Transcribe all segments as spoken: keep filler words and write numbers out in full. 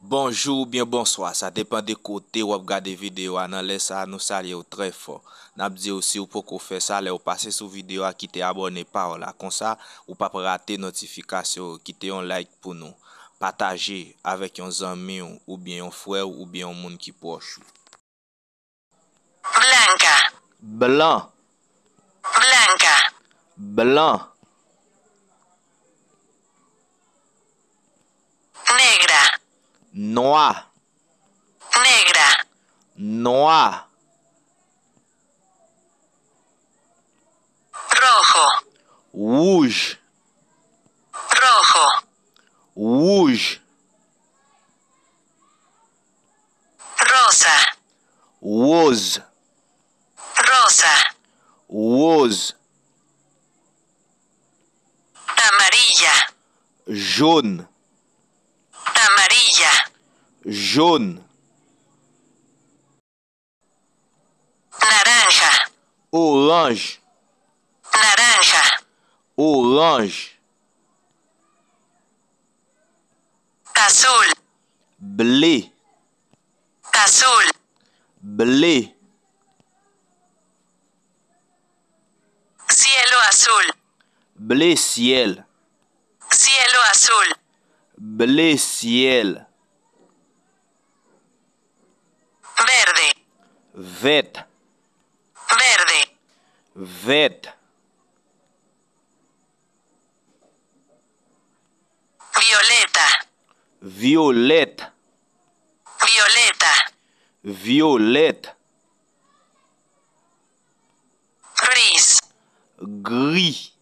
Bonjou oubyen bonswa, sa depann de kote w ap gade videyo a. Nan lè sa a, nou salye w trè fò. N ap di w, si w poko fè sa, lè w pase sou videyo a, kite abòne pa w la. Konsa, ou p ap rate notifikasyon yo. Kite yon like pou nou. Pataje avèk yon zanmi w, oubyen yon frè w, oubyen yon moun ki pwòch ou. Blanca. Blan. Blanca. Blan. Negra. Nwa. Negra. Nwa. Rojo. Wouj. Rojo. Wouj. Rosa. Woz. Rosa. Woz. Amarilla. Jòn. Amarilla. Jòn. Naranja. Oranj. Naranja. Oranj. Azul. Ble. Azul. Ble. Cielo azul. Ble syèl. Cielo azul. Ble syèl. Verde. Vèt. Verde. Vèt. Violeta. Vyolèt. Violeta. Vyolèt. Gris. Gri.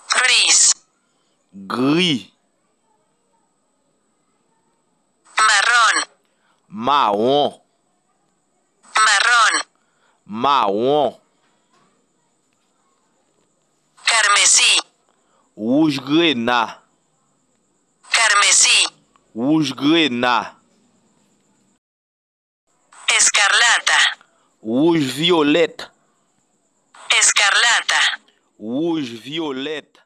Gris. Gri. Marrón. Mawon. Marrón. Mawon. Carmesí. Wouj grena. Carmesí. Wouj grena. Escarlata. Wouj vyolèt. Escarlata. Wouj vyolèt.